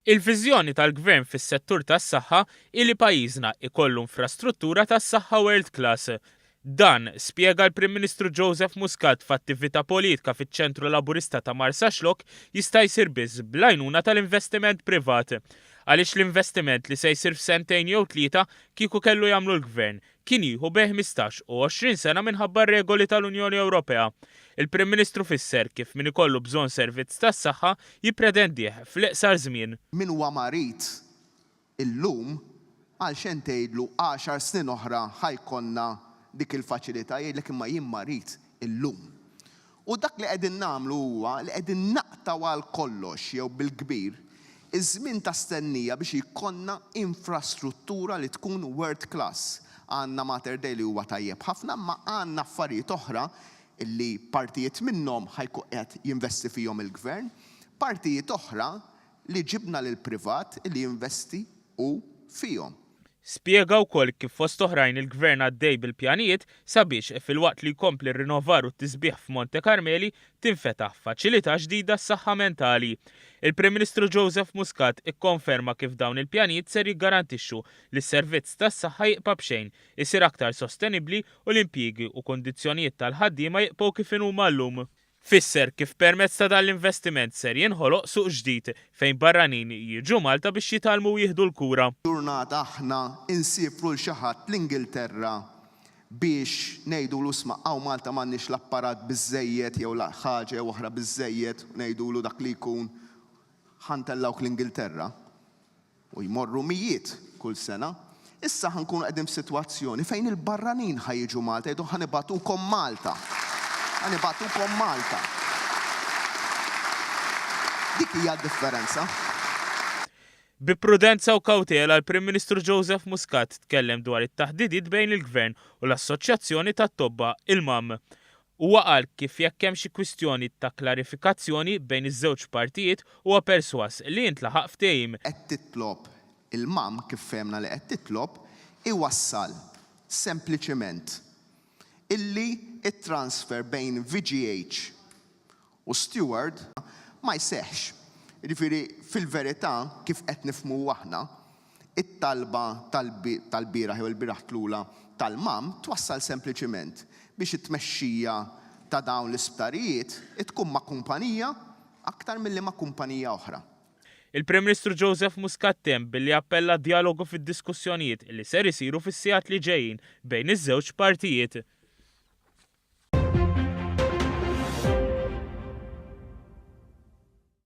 Il-viżjoni tal-Gvern fis-settur tas-saħħa hi li pajjiżna jkollu infrastruttura tas-saħħa world class. Dan, spjega l-Prim Ministru Joseph Muscat f'attività politka fiċ-Ċentru Laburista ta' Marsaxlokk, jista' jsir biss bl-għajnuna tal-investiment privat. Għaliex l-investiment li se jsir f'sentejn jew tlieta kieku kellu jagħmlu l-Gvern, kien jieħu bejn 15 u 20 sena minħabba r-regoli tal-Unjoni Ewropea. Il-Prim Ministru fisser kif min ikollu bżonn servizz tas-saħħa jippretendih fl-iqsar żmien. Min huwa marid illum għalxejn tgħidlu għaxar snin oħra ħa jkollna dik il-faċilità, jgħidlek imma jien marid illum. U dak li qegħdin nagħmlu huwa li qegħdin naqtgħu għal kollox jew bil-kbir iż-żmien ta' stennija biex jkollna infrastruttura li tkun world class. Għandna Mater Dei li huwa tajjeb ħafna imma għandna affarijiet oħra li partijiet minnhom ħa jkun qiegħed jinvesti fihom il-Gvern, partijiet oħra li ġibna lill-privat li jinvesti hu fihom. Spjega wkoll kif fost oħrajn il-Gvern għaddej bil-pjanijiet sabiex, filwaqt li jkompli r-rinnovar u t-tisbiħ f'Monte Carmeli, tinfetaħ faċilità ġdida għas-saħħa mentali. Il-Prim Ministru Joseph Muscat ikkonferma kif dawn il-pjanijiet ser jiggarantixxu li s-servizz tas-saħħa jibqa' b'xejn, isir aktar sostenibbli u l-impjiegi u kundizzjonijiet tal-ħaddiema jibqgħu kif inhuma llum. Fisser kif permezz ta' dan l-investiment ser jinħoloq suq ġdid fejn barranin jiġu Malta biex jitgħallmu u jieħdu l-kura. Ġurnata aħna nsiefru 'l xi ħadd l-Ingilterra biex ngħidulu isma' hawn Malta m'għandniex l-apparat biżżejjed jew ħaġa jew oħra biżżejjed u ngħidulu dak li jkun ħa ntellgħuk l-Ingilterra. U jmorru mijiet kull sena. Issa ħa nkunu qegħdin f'sitwazzjoni fejn il-barranin ħa jiġu Malta jgħidu ħa nibagħtukom Malta. Ħa nibagħtukom Malta. Dik hija d-differenza. Bi prudenza u kawtela l-Prim Ministru Joseph Muscat tkellem dwar it-taħdidiet bejn il-Gvern u l-Assoċjazzjoni tat-Tobba, il-MAM. Huwa qal kif jekk hemm xi kwistjoni ta' klarifikazzjoni bejn iż-żewġ partijiet huwa persważ li jintlaħaq ftehim. Qed titlob il-MAM, kif fehmna li qed titlob, iwassal sempliċiment illi t-transfer bejn VGH u Steward ma jseħħx. Jiġifieri fil-verità kif qed nifhmu aħna, It-talba tal-bieraħ jew il-bieraħ tlula tal-MAM twassal sempliċiment biex it-tmexxija ta' dawn l-isptarijiet tkun ma' kumpanija aktar milli ma' kumpanija oħra. Il-Prim Ministru Joseph Muscat temm billi appella għad-djalogu fid-diskussjonijiet li ser isiru fis-sigħat li ġejjin bejn iż-żewġ partijiet.